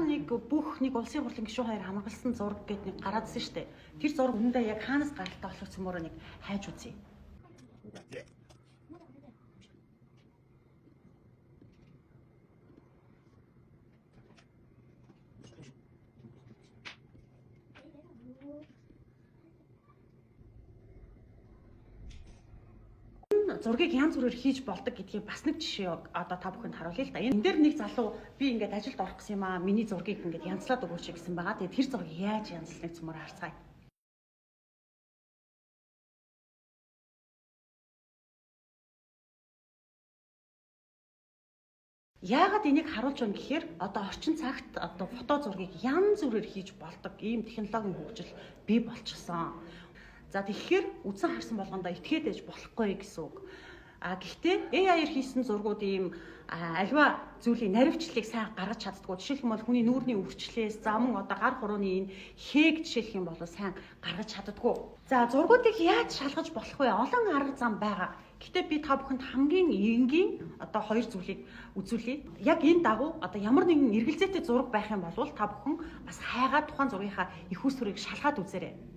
Хан нэг бүх нэг улсын хурлын гишүүн хоёр хамгаалсан зураг гээд нэг гараадсэн шүү дээ. Тэр зураг үнэндээ яг хаанаас гаралтай болох цөмөрөө нэг хайж үзье. Зургийг янз бүрээр хийж болдог гэдгийг бас нэг жишээ одоо та бүхэнд харуулъя л да. Энэ дээр нэг залуу би ингээд ажилд орох гэсэн юм аа. Миний зургийг ингээд янзлаад өгөөч гэсэн байгаа. Тэгээд тэр зургийг яаж янзлахыг цөмөр харцгаая. Яагаад энийг харуулж байна гэхээр одоо орчин цагт одоо фото зургийг янз бүрээр хийж болдог ийм технологийн хөгжил бий болчихсон. За, тэгэхээр үзэн харсан болгондоо итгээд байж болохгүй гэсэн үг. А гэхдээ AI-аар хийсэн зургууд ийм альва зүйлийн наривчлалыг сайн гаргаж чаддаггүй. Жишээлх юм бол хүний нүүрний өвчлээс, за мөн одоо гар хурууны энэ хээг жишээлх юм бол сайн гаргаж чаддаггүй. За, зургуудыг яаж шалгаж болох вэ? Олон арга зам байгаа. Гэхдээ би та бүхэнд хамгийн энгийн одоо хоёр зүйлийг үзүүлье. Яг энэ дагуу одоо ямар нэгэн эргэлзээтэй зураг байх юм бол та бүхэн бас хайгаад тухайн зургийнхаа эх үүсвэрийг шалгаад үзээрэй.